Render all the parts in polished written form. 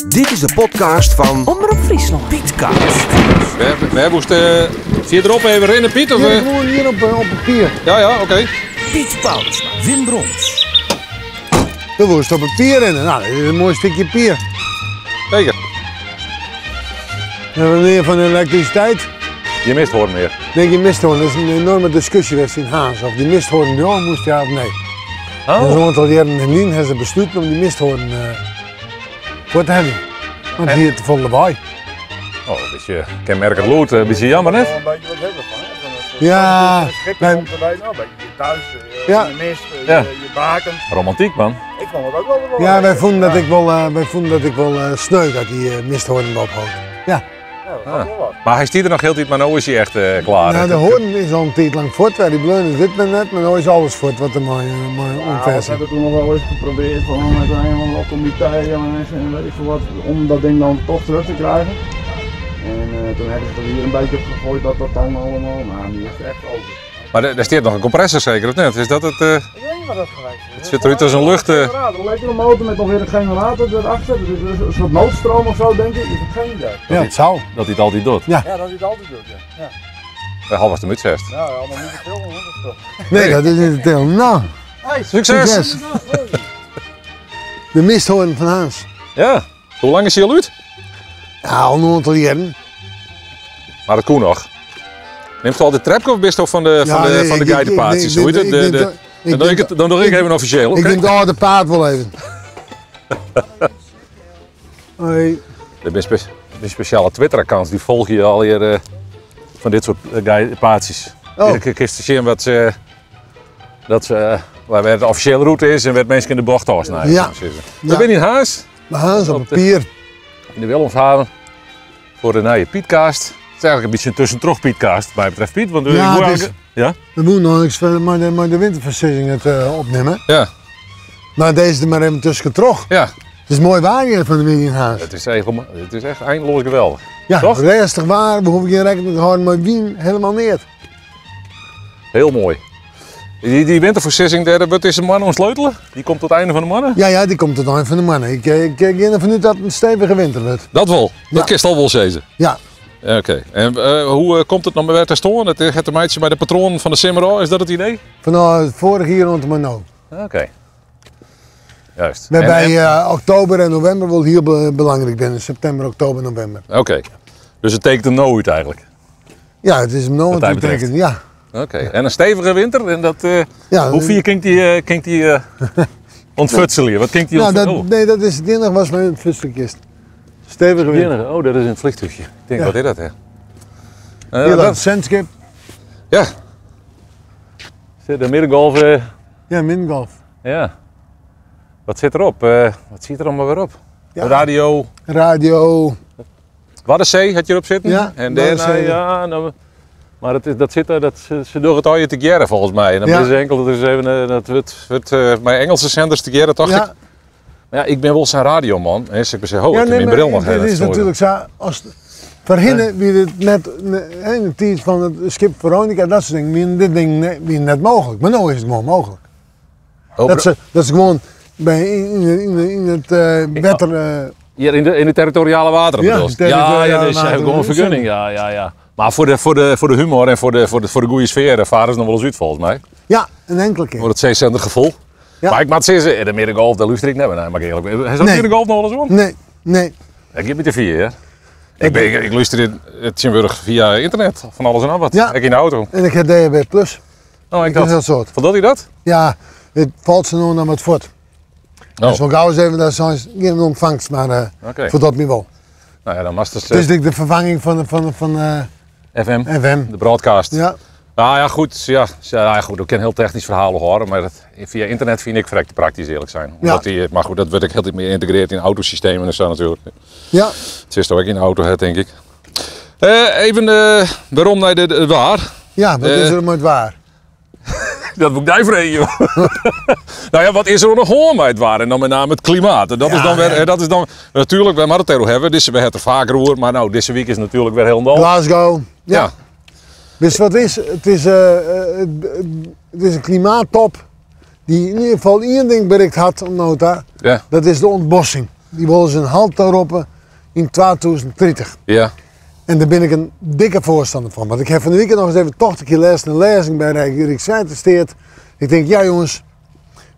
Dit is de podcast fan Omrop Fryslân. Pietcast. Wêr, wêr moast uh, fierderop even rinne, Piet? Of, Hier, eh? gewoon hier op, op papier. Ja, ja, oké. Piet Paulusma, Wim Brons. Toen moest op papier rennen. Nou, dat is een mooi stukje papier. Zeker. En wanneer van de elektriciteit? Je mist hoorn meer. Denk je misthoorn, dat is een enorme discussie geweest in Haans. Of die misthoorn door moest, ja of nee. Oh. En zo'n aantal jaren geleden hebben ze besloten om die misthoorn voor te hebben. Want hier te volle lawaai. Oh, een beetje kenmerkend lood, een beetje jammer net. Wel een beetje wat hebben van, hè? Van het, Ja, Het schip wij- komt erbij, nou, een beetje je thuis, Ja. in de mist, Ja. je baken. Romantiek, man. Ik vond het ook wel wel Ja, wij lekker. vonden dat Ja. ik wel, wij vonden dat ik wel sneu dat die misthoorn erop houdt. Ja, Ja, dat had wel wat. Maar hij stiet er nog heel tijd, maar nu is hij echt klaar. nou, de hoorn is al een tijd lang voort. Waar die bleun is dit maar net, maar nu is alles voort wat er mooi, mooi Ja, omver we zit. hebben toen nog wel eens geprobeerd van met een of ander comité en weet ik veel wat, om dat ding dan toch terug te krijgen. En toen hebben ze er hier een beetje op gegooid dat dat dan allemaal, maar nu is het echt over. Maar er staat nog een compressor zeker, of net? Is dat het? Ik weet niet wat dat geweest is. Het zit eruit als een lucht, Generator, een elektromotor met nog weer een generator erachter. Dus het is een soort noodstroom of zo, denk ik. Ik heb geen idee. Ja, het zou. Dat hij het altijd doet. Ja. Ja, dat hij het altijd doet, ja. ja. Bij half was de muts zest. Nou, allemaal niet te veel, hoor. Dat is toch. Nee, dat is niet te tellen. Nou, Hey, Succes! succes. De misthoorn van Haans. Ja. Hoe lang is hij al uit? Ja, al een aantal jaren. Maar dat koe nog. Neemt u al de trapke of bist u van de, van Ja, de, nee, van de ik- ik- geitenpaadjes? ik- Hoe heet het? ik De, neem de, de- ik dan doe ik neem het, dan doe ik even officieel. Ik oké? neem de oude paard wel even. Hoi. Er zijn spe- speciale Twitter-accounts, die volg je al hier van dit soort geitenpaadjes. Oh. Ik ik zien wat ze, dat ze, waar de officiële route is en wat mensen in de bocht afsnijden. Ja. We Ja. zijn in Haas, We gaan ze op Op de- papier. in de Willemshaven, voor de nieuwe Pietcast. Het is eigenlijk een beetje een tussentrog Pietcast, wat mij betreft Piet. Want Ja, ik moet het is- eigenlijk- ja? We moeten nog niks verder, maar de, maar de winterversissing het opnemen. Ja, Maar deze er maar even tussen terug. ja. Het is mooi waar hier van de middag in Haas. Het is, eigenlijk, het is echt eindeloos geweldig. Ja, toch? rustig waar. We hoeven geen rekening te houden met wien helemaal niet. Heel mooi. Die, die winterversissing, daar wat is een man ontsleutelen? Die komt tot het einde van de mannen? Ja, ja, die komt tot het eind van de mannen. Ik, ik ga ervan uit dat het een stevige winter wordt. Dat wel. Dat Ja. kist al wel zezen. Ja, Oké. En hoe komt het nog maar weer te storen? Het gaat een meidje bij de patroon van de Simmerol, is dat het idee? vanaf het vorige jaar rond de maar nou. Oké. Juist. Waarbij En- en- oktober en november wel heel belangrijk zijn. September, oktober, november. Oké. Dus het tekent hem nooit eigenlijk. Ja, het is hem nou Wat hij natuurlijk. betreft. Ja. Oké. En een stevige winter. En dat, Ja, hoe vier klinkt die, klinkt die ontfutselen? Wat klinkt die Nou, dat, ontfutselen? nee, dat is het enige was mijn futselkist. Stevige winter. Oh, dat is een vliegtuigje. Ik denk, Ja. wat is dat hè? Heel dat zendschip. Ja. Zit de middengolf. Ja, minigolf. ja. Wat zit erop? Wat zit er allemaal weer op? Ja. Radio. Radio. Waddenzee had je erop zitten. Ja, En daarna, Waddenzee. ja, nou, maar dat, is, dat zit daar, dat, ze doen het al je te keren volgens mij. En dan Ja. is enkel, dat is even, dat wordt, wordt bij Engelse zenders te keren, dacht ik. Ja, Maar ja, ik ben wel zijn radioman. Hè, dus ik ben zeggen, oh, ja ik heb nee, mijn maar bril nog. hè, het dat is nooit. natuurlijk zo. Als, voorheen wie dit net in de tijd van het schip Veronica, dat soort dingen, wie dit ding wie net mogelijk. Maar nu is het gewoon mogelijk. Oh, Dat ze, dat ze gewoon bij, in, in, in het wetter. Hier in de territoriale wateren Ja, bedoel je? de territoriale Ja, ja, dus ze hebben gewoon een wateren. vergunning. Ja, ja, ja. Maar voor de, voor de, voor de humor en voor de, voor de, voor de goede sfeer varen ze nog wel eens uit volgens mij. ja, een enkele keer. Voor het zeezendergevoel. Ja. Maar ik moet zeggen, de middengolf, daar luister ik net naar, maar ik eerlijk. ben. Hij is Nee. middengolf nog wel eens om? Nee, nee. Ik heb met de vier, hè? Ik, ben, ik luister in het Tjimburg via internet, van alles en nog wat. Ja. Ik in de auto. En ik heb DHB Plus. Oh, ik Dat is dat. dat soort. Vond hij dat? Ja, het valt ze nu naar het voort. Oh, Dus wel gauw eens even, dat zijn geen ontvangst, maar oké. voor dat niveau. Nou ja, dan was het Het is de vervanging van FM, FM. de broadcast. Ja, Nou ja, goed. Ja, ja, goed. Ik ken heel technisch verhalen horen, maar dat, via internet vind ik vrij te praktisch eerlijk zijn. Omdat die, maar goed, dat werd ik heel meer geïntegreerd in autosystemen en zo natuurlijk. ja. Het is toch ook in de auto, hè, denk ik. Even waarom naar de, de waar. Ja, wat is er met waar? Dat moet ik daar vreten, joh. nou ja, wat is er nog gewoon bij het waar? En dan met name het klimaat. En dat is dan weer, dat is dan, natuurlijk, wij maar het erover hebben. Dus we hebben het er vaker over. Maar nou, deze week is natuurlijk weer heel dal. Glasgow. Ja. Ja. Wist je wat het is? Het is, het is een klimaattop die in ieder geval één ding bereikt had, nota. Ja. Dat is de ontbossing. Die wolle se in halt taroppe yn 2030. Ja. En dêr bin ik in dikke foarstanner fan. Want ik ha fan de wike noch ris even tocht, ik hie lêsten in lêzing by Rykswettersteat. Ik tink, ja jonges,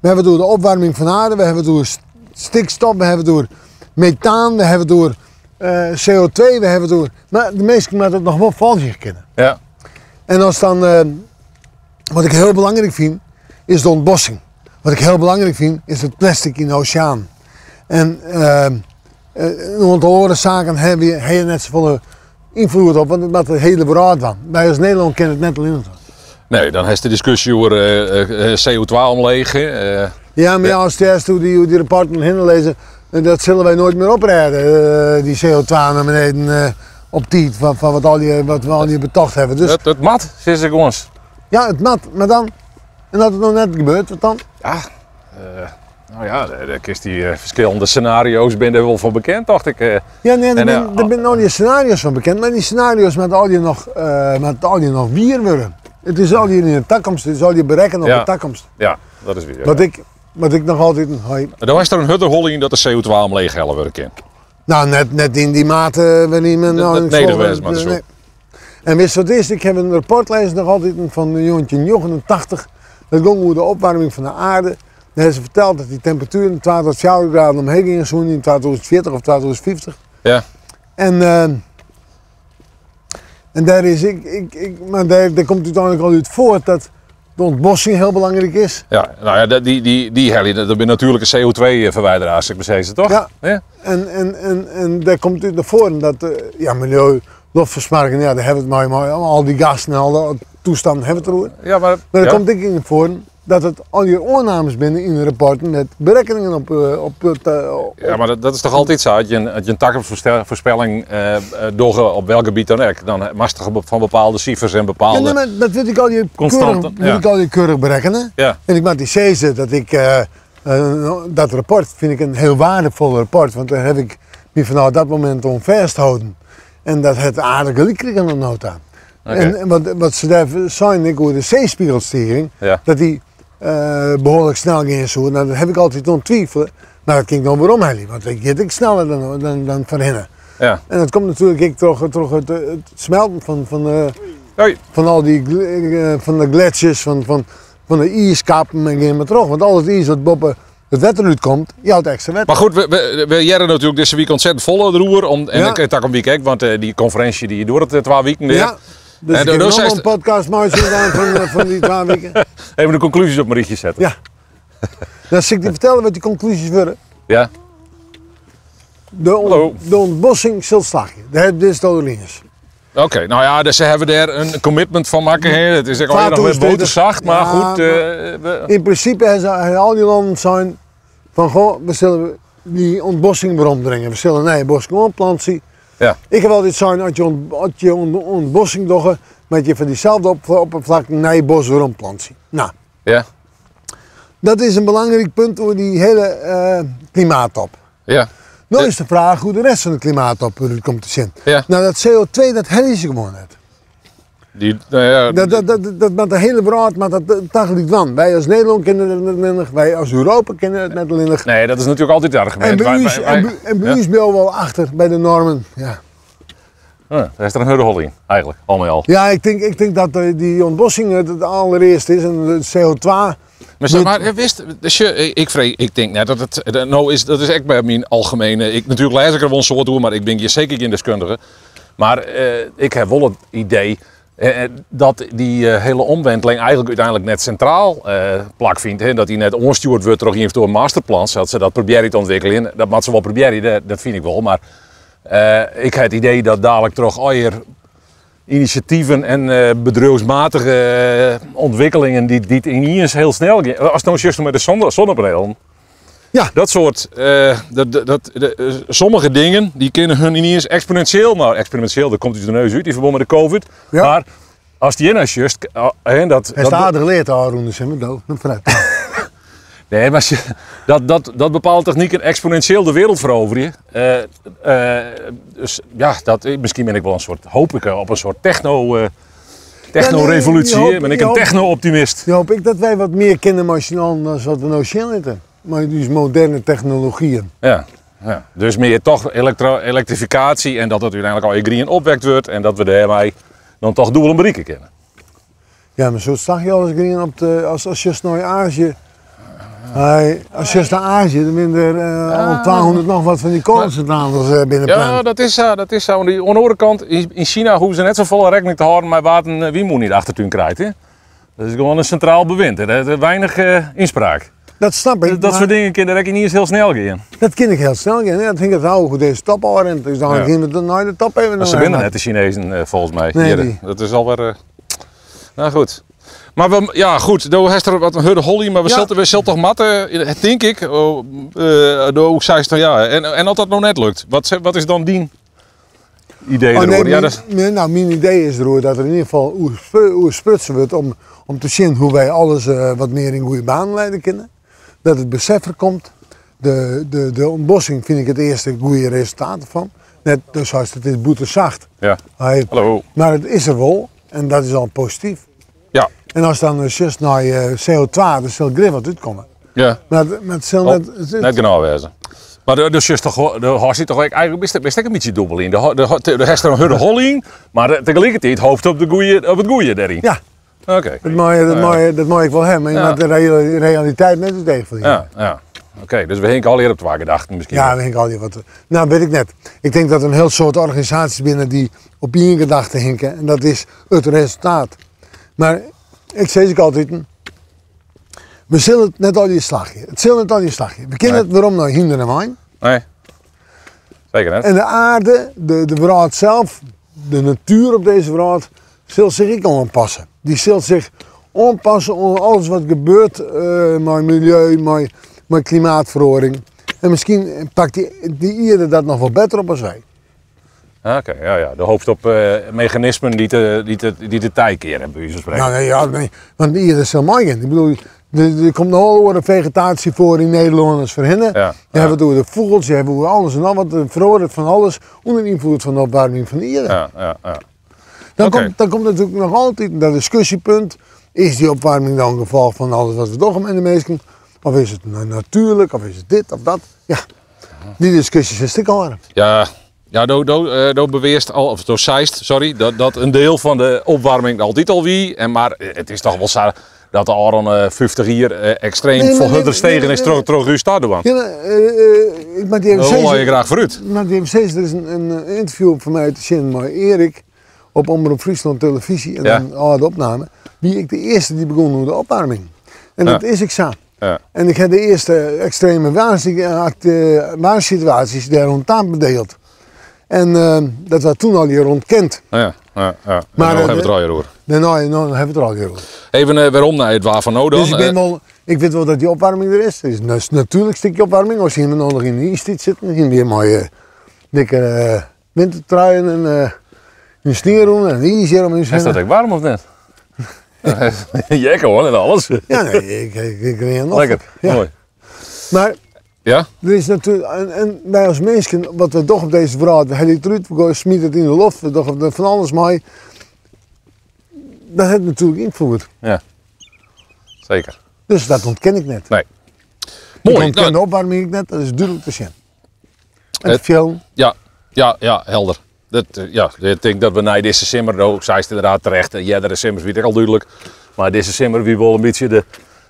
we hawwe it oer de opwaarming fan de aarde, we hawwe it oer stikstof, we hawwe it oer metaan, we hawwe it oer CO2, we hawwe it oer. Mar de minsken moatte it noch wol folgje kinne. Ja. En as dan, wat ik hiel belangryk fyn, is de ûntbossing. Wat ik hiel belangryk fyn, is it plastic yn de oseaan. En in oantal oare saken hawwe je net safolle ynfloed op, want it moat de hiele wrâld dwaan. Wy as Nederlân kinne it net allinnich dwaan. Nee, dan hast de diskusje oer CO2 omleech. Ja, mar ja, as oer dy rapporten hinne lizze, dat sille wy noait mear oprêde, dy CO2 nei beneden op tiid fan wat, al die, wat we allegear betocht hawwe. Dus, it moat, sizze guon. Ja, it moat, mar dan, en as it noch net gebeurt, wat dan? Ja, nou ja, dêr kinst dy ferskillende scenario's binne dêr wol fan bekend, tocht ik. Ja, nee, der binne al dy scenario's fan bekend, mar dy scenario's moatte allegear noch, moatte allegear noch wier wurde. It is allegear yn de takomst, it is allegear berekkene op de takomst. Ja, dat is wier. Wat ik, wat ik noch altyd... Hoi. Do hast der in hurde holle yn dat de CO2 omleech helle wurde kin. Nou, net yn dy mate wêryn men nou... Dat nedich wêze moat, nee. En witst wat it is? Ik ha in rapport lêzen noch altyd fan 1989. Dat gong oer de opwaarming fan de aarde. Dêr hawwe se ferteld dat dy temperatueren 2 tot 4 graden omheech gean soene yn 2040 of 2050. Ja. En, en dêr is ik, ik, ik, mar dêr, dêr komt úteinlik al út foart dat de ûntbossing hiel belangryk is. Ja, nou ja, dy, dy, dy helje, dat binne natuerlike CO2-ferwideraars, ik mar sizze, toch? Ja. Ja? En, en, en, en dêr komt út nei foaren dat, ja, miljeu, loftfersmoarging, ja, dêr hawwe we it mei, mei al dy gassen en al dy toestannen hawwe we it deroer. Ja, mar, Mar der ja. komt ek yn nei foaren dat it allegear oannames binne yn de rapporten met berekkeningen op, op it. Ja, mar dat is toch altyd sa? As je, as je in takomstfoarspelling dogge op welk gebiet dan ek, dan moatst toch fan bepaalde sifers en bepaalde. Ja, nee, mar dat wit ik allegear Konstanten, keurich, wit ik allegear keurich berekkene. Ja. En ik moat dy sizze dat ik dat rapport fyn ik in hiel weardefol rapport, want dêr haw ik my fanôf dat momint oan fêstholden. En dat hat aardich gelyk krigen oant no ta. Oké. En wat se dêr seinen ek oer de seespiegelstijging, Ja. dat dy behoarlik snel gean soe. Nou, dêr haw ik altyd oan twivele, mar dat kin ik no weromhelje, want it giet ek sneller dan, dan foarhinne. Ja. En dat komt natuerlik ek troch it smelten Hoi. fan al dy fan de gletsjers, fan de iiskappen en gean mar troch. Want al it iis dat boppe it wetter útkomt, jout ekstra wetter. Mar goed, we hearre natuerlik dizze wike ontzettend folle deroer. Om, en Ja. ek takom wike ek, want dy konferinsje dy duorret 2 wiken dêr. Ja. Dus En ik kin do noch seist in podcast meitsje dan fan dy 2 wiken. Even de konklúzjes op in rychje sette. Ja. Dan sil ik dy fertelle wat dy konklúzjes wurde. Ja. De, Hallo. de ûntbossing sil slagje. Dêr is it oer iens. Oké, nou ja, dus ze hebben daar een commitment van maken. Hè. Het is ook alweer nog weer boterzacht, maar Ja, goed. maar we in principe hebben al die landen zijn van, goh, we zullen die ontbossing weer omdringen. We zullen nije bosken oanplantsje. Ja. Ik heb altijd zijn, als je, als je ontbossing doet, met je van diezelfde oppervlakte een nije bos weer omplantje. Nou. Ja. Dat is een belangrijk punt voor die hele klimaattop. Ja. Nou is de vraag hoe de rest van de klimaattop eruit komt te zien. Ja. Nou, dat CO2, dat hebben ze gewoon net. Die, nou ja, Dat met de hele wereld, maar dat tagelijk dan. Wij als Nederland kennen het net alleen, wij als Europa kennen het net alleen. Nee, dat is natuurlijk altijd het argument. En bij bij ons ben je wel achter bij de normen. Ja, Ja, daar is er een hurde in, eigenlijk, al met al. ja, ik denk dat die ontbossing het allereerst is en de CO2. Maar zeg maar, wist, dus je, ik, vrees, ik denk net dat het, dat nou is, dat is echt bij mijn algemene, ik, natuurlijk lees ik er wel een soort door, maar ik ben hier zeker geen deskundige. Maar ik heb wel het idee dat die hele omwenteling eigenlijk uiteindelijk net centraal plak vindt. Hè? Dat die net onstuurd wordt door een masterplan, dat ze dat proberen te ontwikkelen. Dat moet ze wel proberen, dat vind ik wel. Maar ik heb het idee dat dadelijk toch alweer initiatieven en bedrijfsmatige ontwikkelingen die het ineens heel snel gaan. Als het nou juist met de zonnepanelen. Ja. Dat soort, dat, dat, dat, de sommige dingen die kunnen hun ineens exponentieel, nou exponentieel, dat komt uit de neus uit in verband met de COVID. Ja. Maar als die in is juist, hè, dat, Hij is dat aardig geleerd, Arun, dus, hè, maar dood. Nou, vooruit. Nee, maar dat bepaalde technieken exponentieel de wereld veroveren. Dus ja, dat, misschien ben ik wel een soort, hoop ik op een soort techno-revolutie. Ja, nee, hè? Ben ik een techno-optimist. Je hoop ik dat wij wat meer kennen machinaal dan wat we nou zien zitten. Maar dus moderne technologieën. Ja. Ja, dus meer toch elektrificatie en dat het uiteindelijk al grien opwekt wordt en dat we daarmee dan toch doelen bereiken kunnen. Ja, maar zo zag je alles grien op de, als je naar Azië. Hey, als je naar Azië, dan zijn er al 200 nog wat van die kolencentrales binnen. Ja, dat is zo. Dat is zo. Aan de andere kant, in China hoeven ze net zo volle rekening te houden met wat een wiemoe niet achtertuin krijgt. Hè? Dat is gewoon een centraal bewind. Hè? Dat is weinig inspraak. Dat snap ik. Dat soort dingen kunnen er niet eens heel snel gaan. Dat kan ik heel snel gaan. Dat vind ik het oude goed deze top al rent. Dus dan gaan we nooit de top even. Maar ze binnen net de Chinezen volgens mij. Nee, die. Dat is alweer. Nou goed. Maar we, ja goed, daar is er wat een hurde holly, maar we zullen toch matten, denk ik. Hoe zei ze dan, ja. En als dat nog net lukt, wat is dan die idee oh, nee, ja, dat is... Nou, mijn idee is erover dat er in ieder geval hoe sprutsen wordt om te zien hoe wij alles wat meer in goede banen leiden kunnen. Dat het besef er komt. De ontbossing vind ik het eerste goede resultaat van. Net dus als het is boetezacht. Ja. Hallo. Maar het is er wel en dat is al positief. Ja. En als dan just naar CO2, dan zal grif wat uitkomen. Ja. Maar het zal net genau wezen. Maar dus just toch, de horst zit toch eigenlijk best een beetje dubbel in. De heeft er een hurde hol in, maar tegelijkertijd hoopt op, op het goede daarin. Ja. Oké. Dat mag ik wel hebben, maar de realiteit net het tegen. Ja, ja. Oké, dus we hinken al eerder op twee gedachten misschien. Ja, we hinken al hier wat. Nou, weet ik net. Ik denk dat er een heel soort organisaties binnen die op één gedachte hinken. En dat is het resultaat. Maar ik zeg ook altijd, we zullen het net al je slagje. Het zullen het al je slagje. We kennen het waarom nou hinder en mijn. Nee, zeker niet. En de aarde, de wereld zelf, de natuur op deze wereld, zal zich ook aanpassen. Die zal zich aanpassen aan alles wat gebeurt met milieu, met klimaatverandering. En misschien pakt die aarde dat nog wel beter op als wij. Oké, ja, ja. De hoofd op mechanismen die de tij keren, bij wijze van spreken. Nou, nee, ja, nee, want hier is heel mooi in. Ik bedoel, er komt nog een vegetatie voor in Nederland als voor hen. Ja, je hebt het over de vogels, je hebt over alles en al wat veroordeelt van alles onder invloed van de opwarming van de aarde. Ja, ja, ja. Dan komt natuurlijk nog altijd dat discussiepunt. Is die opwarming dan gevolg van alles wat we doen in de mensen? Of is het natuurlijk, of is het dit of dat? Ja, die discussies is te horen. Ja. Ja, do beweert al, of do zeist, sorry, dat een deel van de opwarming altijd al wie. En maar het is toch wel zo dat de Aron 50 hier extreem vol stegen is terug u stad doen. Ja, maar, ik maak die even Daar je graag vooruit. Maar die even er is een interview van mij te zien met Erik op Omroep Friesland televisie en dan de opname. Wie ik de eerste die begon met de opwarming. En dat is ik zo. Ja. En ik heb de eerste extreme waarsituaties daar rond bedeeld. En dat was toen al hier ontkend. Ja, ja, ja. Maar nu hebben we het er al hier over. Nee, nou hebben we het er al hier over. Even waarom naar het waar van nou dan? Dus ik, ben wel, ik weet wel dat die opwarming er is. Er is een natuurlijk stukje opwarming. Als je nog in de ijstijd zit, dan zien we weer mooie dikke wintertruien en een sneeuwroen en een ijs om Is dat ook warm of net? Jij hoor en alles. Ja, nee, ik ren nog. Lekker, ja. Mooi. Maar ja? Er is natuurlijk, en wij als mensen, wat we toch op deze verhaal, we hebben het we smieten het in de loft, we doen van alles mee. Dat heeft natuurlijk invloed. Ja, zeker. Dus dat ontken ik net. Nee. Mooi. Ik ontken de opwarming ik net, dat is duidelijk te zien. En het film. Ja, ja, ja, helder. Dat, ja, ik denk dat we na deze simmer, nou, zij is inderdaad terecht, de simmers weet ik al duidelijk. Maar deze simmer wie wel een beetje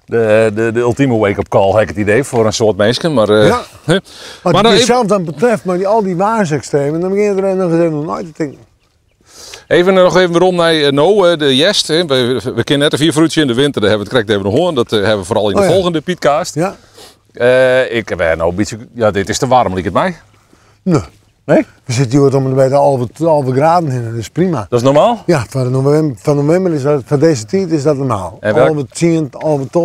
de ultieme wake-up call, heb ik het idee, voor een soort mensen. Maar, ja. Hè? Wat maar het zelf dan betreft, maar al die waarsextremen, dan begin je er nog eens even nooit te denken. Even nog even waarom naar no, de Jest. Hè. We kennen net een viervroetje in de winter, daar hebben we het correct even nog horen. Dat hebben we vooral in de volgende Pietcast. Ja. Ik heb nou een beetje, ja, dit is te warm, lijkt het mij. Nee. Nee? We zitten hier om bij de halve graden in, dat is prima. Dat is normaal? Ja, van november is dat, van deze tijd is dat normaal. En welk... 9:30, 11:30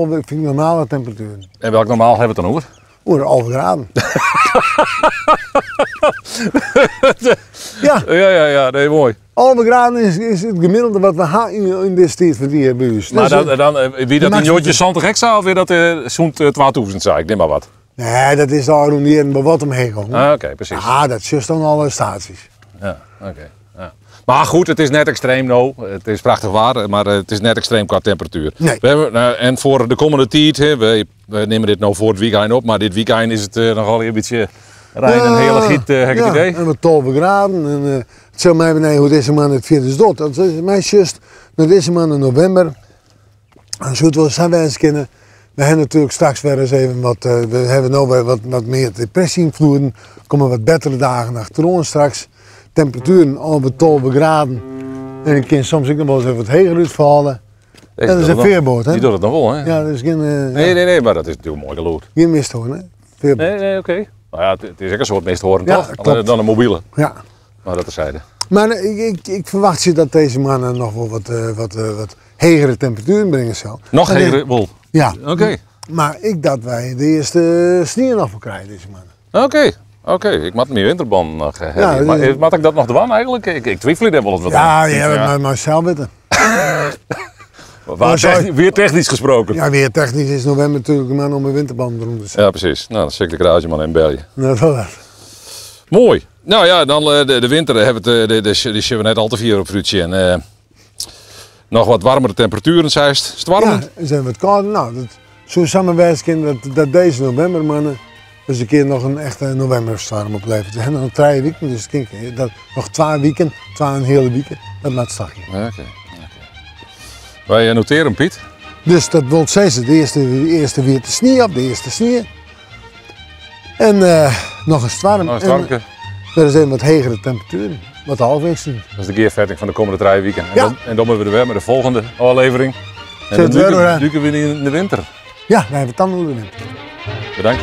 vind ik normale temperatuur. En welk normaal hebben we het dan over? Oer, halve graden. Ja. Ja, nee, mooi. Halve graden is het gemiddelde wat we hebben in deze tijd van die buurt. Maar dus, dan, wie dat in Jotje Zantig Hexa of weer dat zo'n 2000 zei, ik neem maar wat. Nee, dat is daar rond bij wat omheen komen. Ah, oké, precies. Ah, dat is dan alle staties. Ja, oké. Ja. Maar goed, het is net extreem nou. Het is prachtig waar, maar het is net extreem qua temperatuur. Nee. We hebben, nou, en voor de komende tijd, hè, we nemen dit nou voor het weekend op, maar dit weekend is het nogal een beetje Rein en healichheid, heb ik het idee. En wat 12 graden. En, het zal mij beneden hoe deze maand het verder doet. Dat is mijn just, nou deze maand in november. En zo het wel zijn wij eens kennen. We hebben natuurlijk straks weer eens even wat, we hebben nu weer wat meer depressie-invloeden. Komen wat betere dagen achterom straks. Temperaturen over 12 graden. En ik kan soms ook nog wel eens even wat heger uitvallen. Deze Dat is doet een het nog- veerboot, hè? Die doet het nog wel, hè? Ja, dat is geen, Nee, nee, nee, maar dat is natuurlijk mooi geloerd. geen misthoorn, hè? Veerboot. Nee, nee, oké. Nou ja, het is ook een soort misthoorn, Ja, toch? klopt. Dan een mobiele. Ja. Maar dat terzijde. Maar ik verwacht je dat deze mannen nog wel wat hegere temperaturen brengen zal. Nog Maar hegere wol. Ja. Oké. Maar ik dat wij de eerste sneeuw nog voor krijgen, deze mannen. Oké. Oké, ik moet mijn winterband nog hebben. Ja, maar, dat is- moet ik dat nog doen eigenlijk? Ik twijfel daar wel eens wat Ja, aan. je hebt het maar zelf weten. Waar Maar zou- weer technisch gesproken. Ja. Ja, weer technisch is november natuurlijk de man om een winterband eronder te zetten. precies. Nou, dan zit ik de garage man in België. Nou, dat. Mooi. Nou ja, dan de winter hebben we het, de zullen we net al te vier op Fruitje. En nog wat warmere temperaturen, zei het. Is het warmer? Ja, zijn we het koud? Nou, dat, zo samenwijs dat deze november, mannen, dus een keer nog een echte novemberstorm oplevert. We hebben nog 3 weken, dus kijk, dat, nog 2 weken, 2 een hele weken, dat maakt stagje. Oké, oké. Wij noteren, Piet. Dus dat wil zeggen, de eerste weer de sneeuw op, de eerste sneeuw. En nog een storm. Nog een stormke. En er is even wat hegere temperaturen, wat halfwisselen. Dat is de gearvetting van de komende 3 weken. En Ja. dan moeten we er weer met de volgende aflevering. En Zet dan het weer door, hè? duiken we in de winter. Ja, wij hebben het dan door de winter. Bedankt.